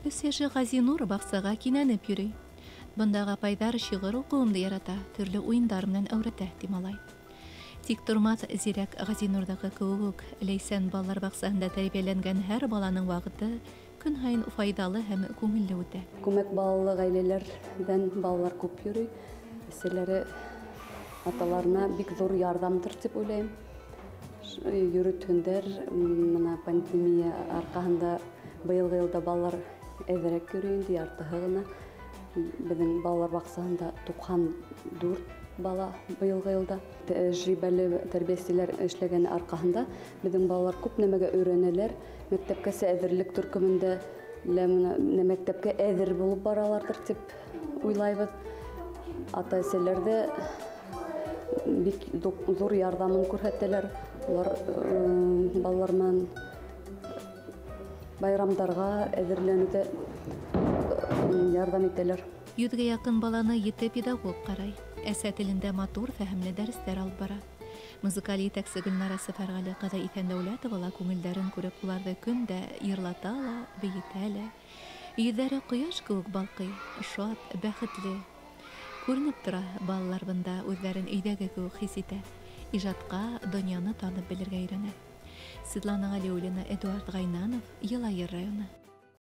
3 йәшлек Ғазинур баҡсаға кинәнеп йөрөй. Бындағы апайҙар шиғыр уҡыуымды ярата, төрлө уйындар менән әүрәтә, ти малай. Тик тормаҫ зирәк Ғазинурҙыҡы кеүек үк Ләйсән балалар баҡсаһында тәрбиәләнгән һәр баланың ваҡыты көн һайын файҙалы һәм күңелле үтә. Күмәк балалы ғаиләләрҙән балалар күп йөрөй. Әсәләре аталарына бик ҙур ярҙамдыр тип уйлайым. Йөрөтһөндәр, мына пандемия арҡаһында быйылғы йылда балалар әҙерәк йөрөй инде, яртыһы ғына. Беҙҙең балалар баҡсаһында 94 бала быйылғы йылда. Тәжрибәле тәрбиәселәр эшләгән арҡаһында беҙҙең балалар күп нәмәгә өйрәнәләр. Мәктәпкәсә әҙерлек төркөмөндә мәктәпкә әҙер булып бараларҙыр тип уйлайбыҙ. Ата-әсәләр ҙә бик ҙур ярҙамын күрһәтәләр. Улар балалар менән байрамдарға әҙерләнеүҙә ярҙам итәләр. 100-гә яҡын баланы 7 педагог ҡарай. Әсә телендә матур фәһемле дәрестәр алып бара. Музыкаль етәксе Гөлнара Сәфәрғәле ҡыҙы Иҫәндәүләтова ла күңелдәрен күреп, уларҙы көн дә йырлата ла, бейетә лә. Йөҙҙәре ҡояш кеүек балҡый, шат, бәхетле. Күренеп тора, балалар бында үҙҙәрен өйҙәге кеүек хис итә. Ижадҡа донъяны танып белергә өйрәнә. Светлана Ғәлиуллина, Эдуард Ғайнанов, Йылайыр районы.